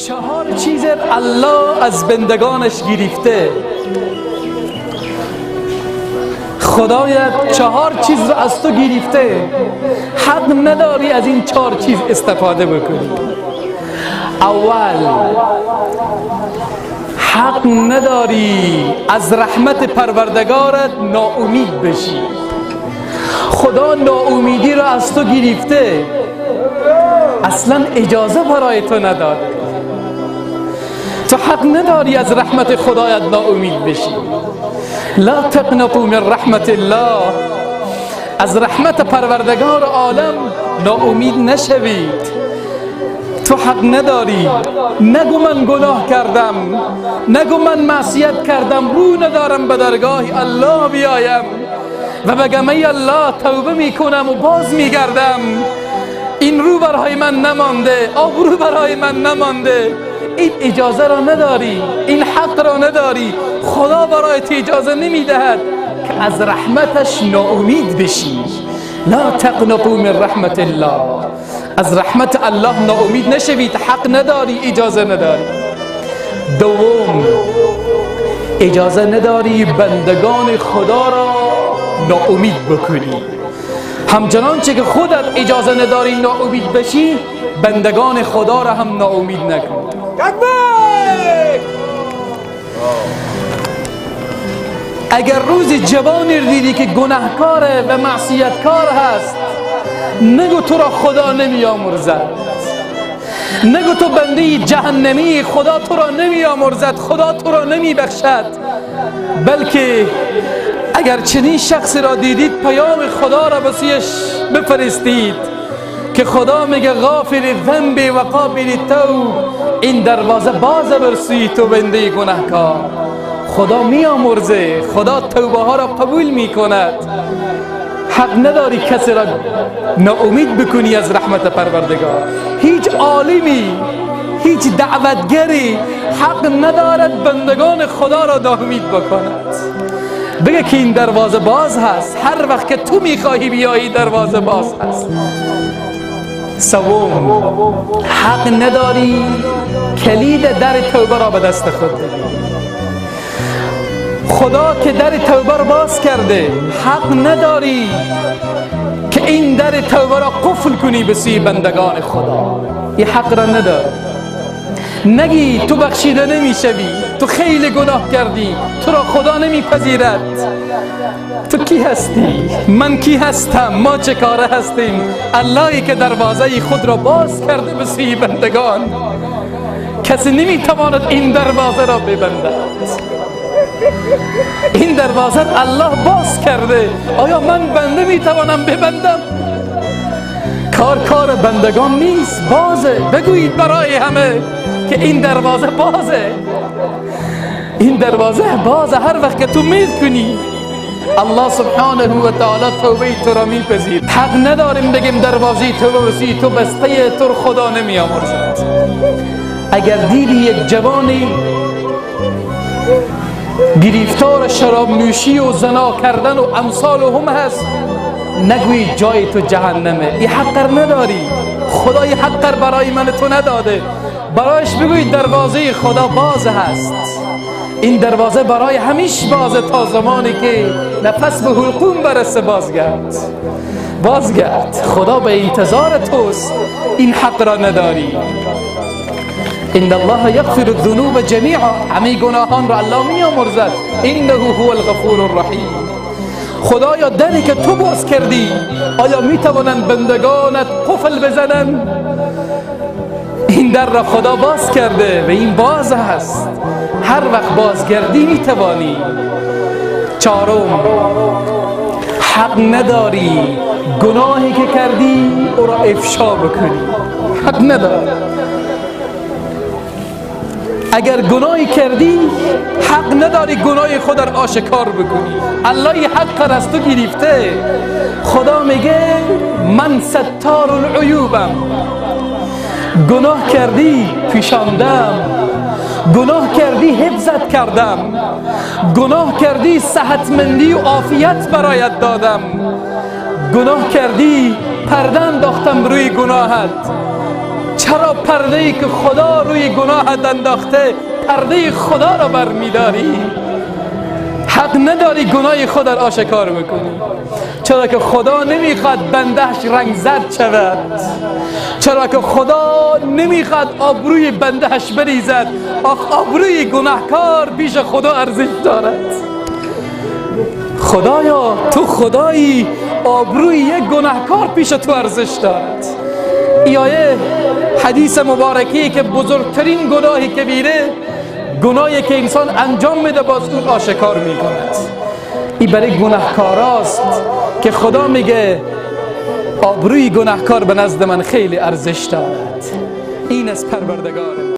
Чаҳор чиз Аллоҳ аз бандагонаш гирифта. Худоят чаҳор чизро аз ту гирифта, ҳақ надорӣ аз ин чаҳор чиз истифода бикунӣ. Аввал, ҳақ надорӣ аз раҳмати Парвардигорат ноумид бишӣ. Худо ноумидиро аз ту гирифта, аслан иҷоза барои ту надода. Ту ҳақ надорӣ аз раҳмати Худоят ноумид бишӣ. Ла тақнату мин раҳматиллоҳ. Аз раҳмати Парвардигори олам ноумид нашавед. Ту ҳақ надорӣ. Нагӯ ман гуноҳ кардам, нагӯ ман маъсият кардам, рӯ надорам ба даргоҳи Аллоҳ биёям ва бигам эй Аллоҳ, тавба мекунам ва боз мегардам. Ин рӯ барои ман намонде, обрӯ барои ман намонде. Ин иҷозаро надорӣ, ин ҳақро надорӣ. Худо барои ту иҷоза намедиҳад ки аз раҳматаш ноумид бишӣ. Ла тақнату мин раҳматиллоҳ. Аз раҳмати Аллоҳ ноумид нашавед, ҳақ надорӣ, иҷоза надорӣ. Дуввум, иҷоза надорӣ бандагони Худоро ноумид бикунӣ. Ҳамчунонче ки худат иҷоза надорӣ ноумид бишӣ, бандагони Худоро ҳам ноумид накун. Такбир! Агар рӯзи ҷавоне дидӣ ки гунаҳкоре ва маъсияткор ҳаст, нагӯ туро Худо намеомӯрзад, нагӯ ту бандаи ҷаҳаннамӣ, Худо туро намеомӯрзад, Худо туро намебахшад. Балки агар чунин шахсеро дидид, паёми Худоро ба сӯяш бифиристед ки Худо мега ғофири занби ва қобили тавб, ин дарвоза боз бар сӯи ту бандаи гунаҳкор. Худо меомӯрзе, Худо тавбаҳоро қабул мекунад. Ҳақ надорӣ касеро ноумид бикунӣ аз раҳмати Парвардигор. Ҳеҷ олимӣ, ҳеҷ даъватгаре ҳақ надорад бандагони Худоро ноумид бикунад. Бигӯ ки ин дарвоза боз ҳаст, ҳар вақт ки ту мехоҳӣ биёӣ, дарвоза боз ҳаст. Севум, ҳақ надорӣ калиди дари тавбаро ба дасти худ бигирӣ. Худо ки дари тавбаро боз карда, ҳақ надорӣ ки ин дари тавбаро қуфл кунӣ ба сӯи бандагони Худо. Ин ҳақро надорӣ. Нагӣ ту бахшида намешавӣ, ту хеле гуноҳ кардӣ, туро Худо намепазирад. Ту кӣ ҳастӣ? Ман кӣ ҳастам? Мо чӣ кора ҳастем? Аллоҳе ки дарвозаи худро боз карда ба сӯи бандагон, касе наметавонад ин дарвозаро бибандад. Ин дарвоза Аллоҳ боз карда, оё ман банда метавонам бибандам? Кор кори бандагон нест, бозе. Бигӯед барои ҳама ки ин дарвоза бозе, ин дарвоза бозе. Ҳар вақт ки ту мейл кунӣ, Аллоҳ субҳонаҳу ва таъоло тавбаи туро мепазирад. Ҳақ надорем бигем дарвозаи тавба ба сӯи ту бастае, туро Худо намеомӯрзад. Агар дидӣ як ҷавоне гирифтори шаробнӯшӣ ва зино кардан ва амсоли ҳум ҳаст, нагӯӣ ҷои ту ҷаҳаннаме. Ин ҳаққар надорӣ. Худо ин ҳаққар барои ман ту надода. Барояш бигӯй дарвозаи Худо боз ҳаст. Ин дарвоза барои ҳамеш бозе то замоне ки нафас ба ҳулқум барасе. Бозгард, бозгард, Худо ба интизори туст. Ин ҳақро надорӣ. Инна Аллоҳа яғфиру зунуба ҷамиа. Ҳамаи гуноҳонро Аллоҳ меомӯрзад. Иннаҳу ҳувал ғафуру раҳим. Худоё, даре ки ту боз кардӣ, оё метавонанд бандагонат қуфл бизананд? Ин дарро Худо боз карда ва ин боз аст, ҳар вақт бозгардӣ метавонӣ. Чаҳорум, ҳақ надорӣ гуноҳе ки кардӣ ӯро ифшо бикунӣ. Ҳақ надорӣ. Агар гуноҳе кардӣ, ҳақ надорӣ гуноҳи худро ошкор бикунӣ. Аллоҳ ин ҳаққро аз ту гирифта. Худо меге ман сатторул-уюбам. Гуноҳ кардӣ, пӯшондам. Гуноҳ кардӣ, ҳифзат кардам. Гуноҳ кардӣ, саҳатмандӣ ва офият бароят додам. Гуноҳ кардӣ, парда андохтам рӯи гуноҳат. Чаро пардае ки Худо рӯи گناهت انداخته پرده خدا را برمیداری. حق نداری گناه خود را آشکار بکنی، چرا که خدا نمیخواد بندهش رنگ زرد شود، چرا که خدا نمیخواد آبروی بندهش بریزد. آخ آبروی گناهکار بیش خدا ارزش دارد. خدایا تو خدایی، آبروی یک گناهکار پیش تو ارزش دارد. ای آیه حدیث مبارکی که بزرگترین گناهی کبیره، گناهی که انسان انجام میده باز اون آشکار میکند. این برای گناهکاراست که خدا میگه آبروی گناهکار به نزد من خیلی ارزش دارد. این از پروردگار.